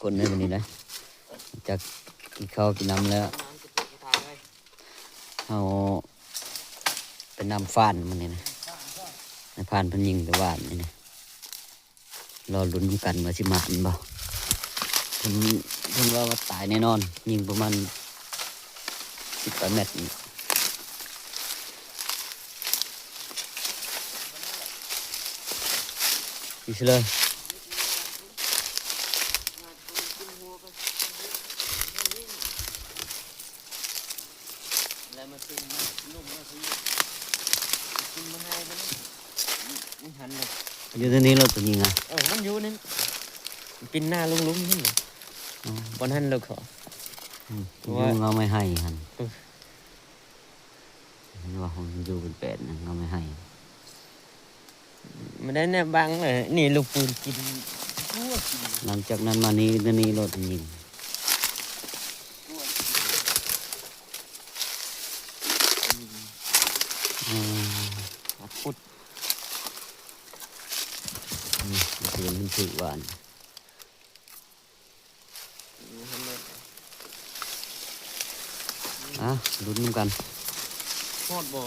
ຄົນເດີມື້ນີ້ນະ ຈາກກິນເຂົ້າກິນນ້ຳແລ້ວ ເຮົາໄປນຳຟານມື້ນີ້ນະ ນາຍພານເພິ່ນຍິງແຕ່ວານນີ້ນະ ລໍລຸ້ນນຳກັນວ່າຊິໝານບໍ່. ເພິ່ນ ເພິ່ນວ່າ ວ່າຕາຍແນ່ນອນ ຍິງປະມານສິບປາຍແມັດນີ້. ນີ້ຊິເລີຍ ແລ້ວມາຂຶ້ນມາລົງມາຄືຂຶ້ນມາໃຫ້ມັນ ມັນຫັນເລີຍ ຢູ່ໃນນີ້ໂລດຕົວຍິງອະ. ເອີ ມັນຢູ່ໃນ ປີນໜ້າລົງລຸ່ມຫັ້ນ ອໍ ບ່ອນຫັ້ນໂລດເຂົາ ອືມ ຢູ່ເງົາໄມ້ໄຮຫັ້ນ ເອີ. ເຫັນວ່າມັນຢູ່ເປັນແປນນະ ເງົາໄມ້ໄຮ ມັນໄດ້ແນວບັງເລີຍ ນີ້ລູກປືນກິນ ໂອ້ຍ ຫຼັງຈາກນັ້ນມານີ້ ນີ້ໂລດຍິງ ອືມ ອາ ພຸດ ນີ້ ມັນຖືກວ່ານີ້. ອ່ະ ລຸ້ນນຳກັນ ຮອດບໍ່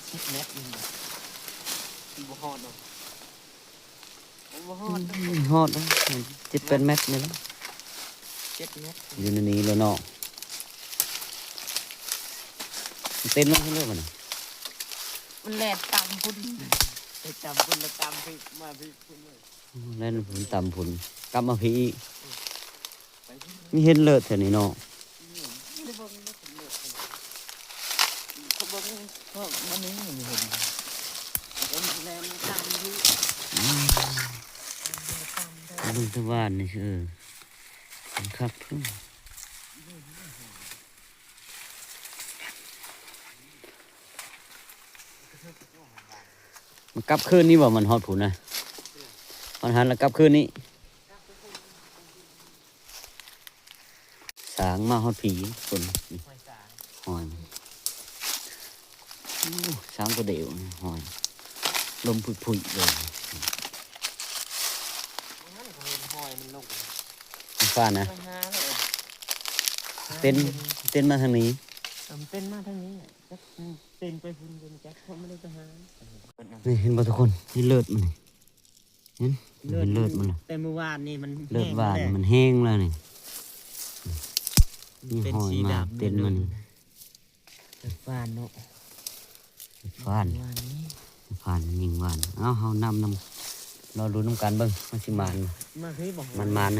ສິບແມັດນີ້ບໍ່ ມັນບໍ່ຮອດດອກ ມັນບໍ່ຮອດດອກ ອືມ ຮອດເດ້ ເຈັດແປດແມັດນີ້ແຫຼະ ເຈັດແມັດ ຢູ່ໃນນີ້ແລ້ວເນາະ ເຕັ້ນລົງເລີຍບັດນີ້ ມັນແລ່ນຕຳພຸ້ນ ໄປຕຳພຸ້ນ ແລ້ວຕຳພີ້ ມາພີ້ພຸ້ນເລີຍ. ແລ່ນພຸ້ນຕຳພຸ້ນ ກັບມາພີ້ອີກ ມີເຫັນເລີດແຖວນີ້ເນາະ ເບິ່ງແຕ່ວານນີ້ ເອີ ຄັກເພິ່ນ ມັນກັບຄືນນີ້ບໍ່ ມັນຮອດພຸ້ນນະ ຮອດຫັ້ນລະກັບຄືນນີ້ ສາງມາຮອດພີ້ພຸ້ນ ຫ້ອຍ ໂອ້ ສາງກະເດວ ຫ້ອຍ ລົມຜຸຍໆເລີຍ ຟ້ານະ ເຕັ້ນ ເຕັ້ນມາທາງນີ້ ເອີ ມັນເຕັ້ນມາທາງນີ້ ຈັກເຕັ້ນໄປພຸ້ນບໍ່ຈັກ ເພາະມັນໄດ້ໄປຫາ ນີ້ເຫັນບໍ່ທຸກຄົນ ນີ້ເລີດມັນນີ້ ເຫັນ ເລີດ ເຫັນເລີດມັນລະ ແຕ່ມື້ວານນີ້ມັນ ເລີດວານ ແຫ້ງແລ້ວ ມັນແຫ້ງແລ້ວນີ້ ມີຮອຍມາເຕັມມັນ ເຮັດຟານເນາະ ເຮັດຟານ ວານນີ້ ເຮັດຟານຍິງວານ ເອົາ ເຮົານຳ ນຳ ລໍລຸ້ນນຳກັນເບິ່ງ ມັນຊິໝານ ມາຄືບໍ່ ມັນໝານ